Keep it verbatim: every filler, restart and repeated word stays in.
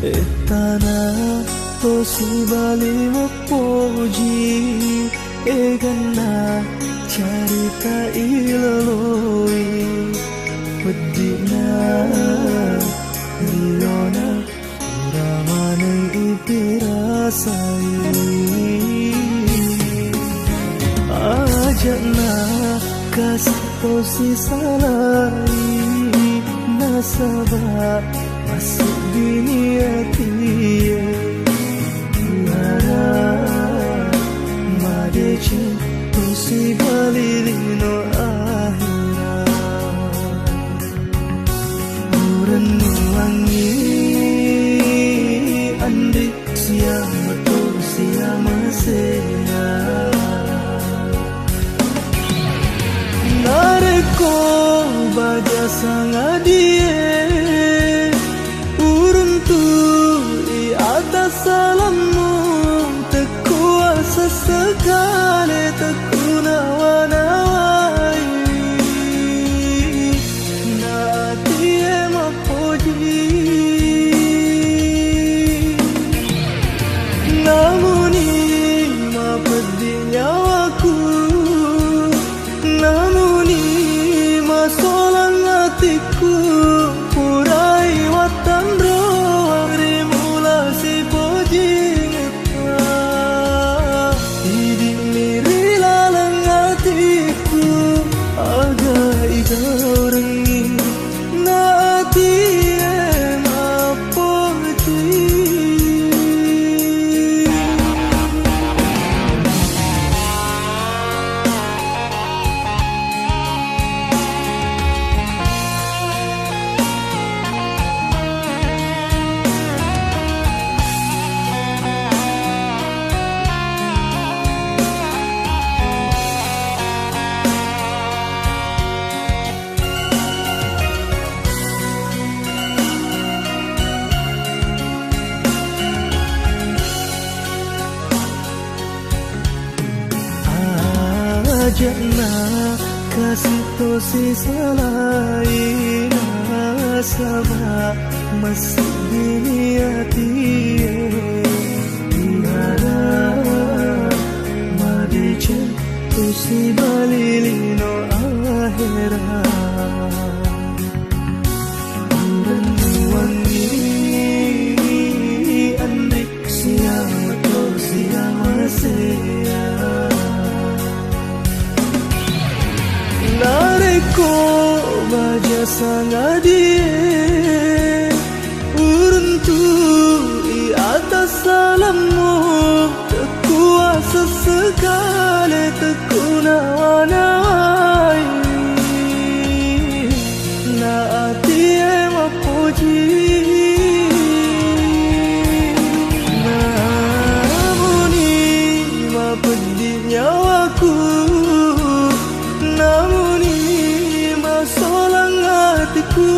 Ettana tosi bali mappoji, eganna carita iloloi, weddikna riona pura maneng ipirasai. Ajakna kasi tosi salai, nasaba masseddini atie. Tiara madeceng tosi bali lino ahera. Urennuangngi andi siamato siamasea. Narekko baja sangadie uruntu'i atas salammu, tekkuasa sekale tekkunawa-nawai. Natie mappoji, namuni mapeddi nyawaku, namuni masolang atikku, purai wattanro rimula sipojingetta. Idimmi ri laleng atikku, aga igaurengngi, na atie mappoji. Ajakna kasi tosi salai, nasaba masseddini atie. Tiara madeceng tosi bali lino ahera. Urennuangngi anri siamato siamasea. Narekko baja sangadie uruntu'i atas salammu, tekkuasa sekale tekkunawa-nawai. Na atie mappoji, namuni mapeddi nyawaku, namuni masolang atiku.